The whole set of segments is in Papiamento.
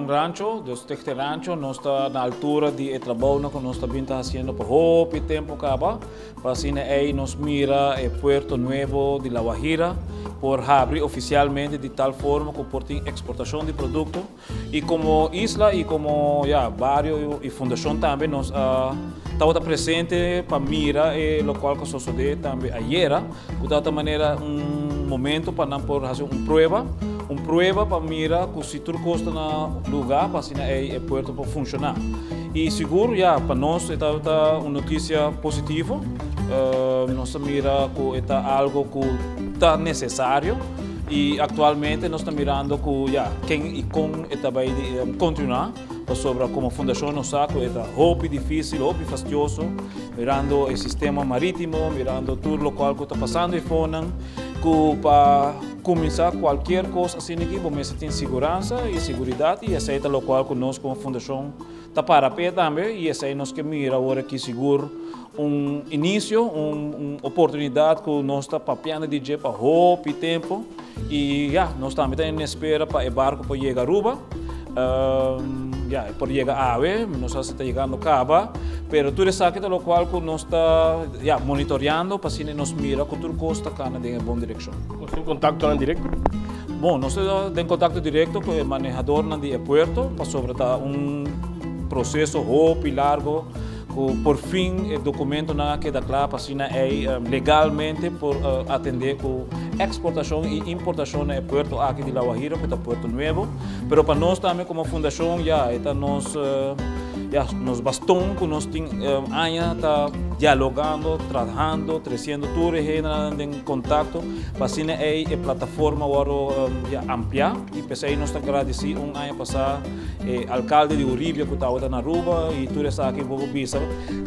Rancho, dus Stichting Rancho, nos ta na altura di e trabounan ku nos ta bin ta hasiendo pa hopi tempu kaba, pa asina ei nos mira e puerto nuevo di La Guajira por habri ofisialmente di tal forma ku por tin eksportashon di produkto. I komo isla i komo ya bario i fundashon tambe nos a tabata presente pa mira e lokual ku a sosodé tambe ayera, ku tabata manera un momento pa nan por hasi un prueba, un prueba pa mira ku si tur kos ta na lugá pa asina ei e puerto por funshoná. I sigur ya pa nos e tabata un notisia positivo, nos ta mira ku e ta algo ku ta nesesario. I aktualmente nos ta mirando ku ya ken i kon e ta bai kontinuá, pasobra komo fundashon nos sa ku e ta hopi difísil, hopi fastioso, mirando e sistema marítimo, mirando tur lokual ku ta pasando e fonan, ku pa kuminsá kualkier kos asina aki bo mester tin siguransa i seguridat i esei ta lokual ku nos komo fundashon Ta para p'e tambe i esei nos ke mira awor aki sigur un inisio, un oportunidat ku nos ta papiando di dje pa hopi tempu i ya, nos tambe ta en espera pa e barku por yega Aruba. Ya, e por yega awe, mi no sa si ta yegando kaba, pero tur esaki ta lokual ku nos ta ya monitoreando pa asina nos mira ku tur kos ta kana den e bon direkshon. Nos tin kontaktonan direkto? Bon, nos ta den kontakto direkto ku e manehadornan di e puerto pasobra ta un proseso hopi largo ku por fin e dokumentonan a keda kla pa asina ei legalmente por atendé ku eksportashon i importashon na e puerto aki di La Guajira ku ta Puerto Nuevo. Pero pa nos tambe komo fundashon ya e ta nos ya nos baston ku nos tin aña ta dialogando, trahando, tresiendo tur e hendenan den kontakto. Pa asina ei e plataforma wòrdu ya ampliá i p'esei nos ta gradisí un aña pasá e alkalde di Uribia ku tabata na Aruba i tur esaki bo por bisa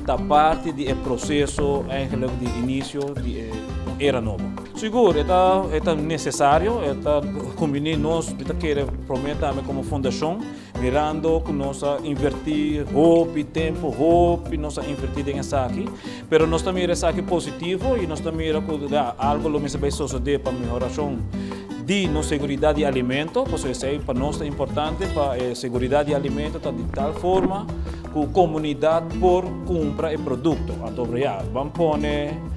ta parti di e proseso eigenlijk di inisio di e un era nobo. Sigur e ta e ta nesesario, e ta kumbiní nos, mi ta kere promé tambe komo fundashon. Mirando ku nos a invertí hopi tempu, hopi nos a invertí den esaki, pero nos ta mira esaki positivo i nos ta mira ku algu lo mester bai sosodé pa mehorashon di nos seguridat di alimento, pasobra esei pa nos ta importante pa e seguridat di alimento ta di tal forma ku komunidat por kumpra e produkto. Anto ya, ban pone.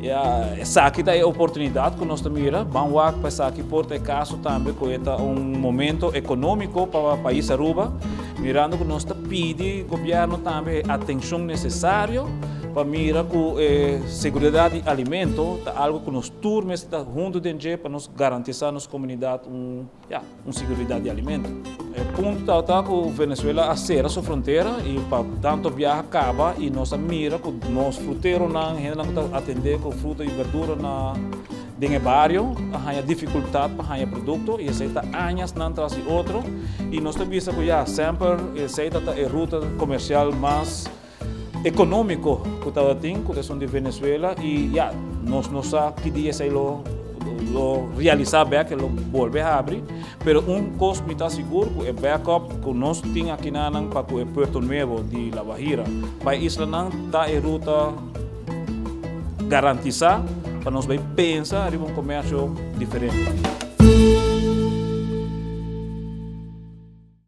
Ya, esaki ta e oportunidat ku nos ta mira. Ban wak pa esaki por ta e kaso tambe ku e ta un momento ekonómiko pa pais Aruba, mirando ku nos ta pidi gobièrnu tambe e atenshon nesesario pa mira ku e seguridat di alimento ta algu ku nos tur mester ta huntu den dje pa nos garantisá nos komunidat un. Ya, un siguridat di alimento. E punto tabata ku Venezuela a sera su frontera i pa tanto biaha kaba i nos a mira ku nos fruteronan, hendenan ku ta atendé ku fruta i berdura na den e bario a haña difikultat pa haña produkto i esei ta añasnan tras di otro i nos ta bisa ku ya semper esei ta ta e ruta komersial mas económico cu tabatin cu esun di Venezuela y ya nos no sa ki dia esey lo lo realisa bek lo bolbe habri pero un cos mi ta sigur cu e backup cu nos tin akinanan pa cu e Puerto Nuevo di La Guajira pa e islanan ta e ruta garantisa pa nos bay pensa riba un comercio diferente.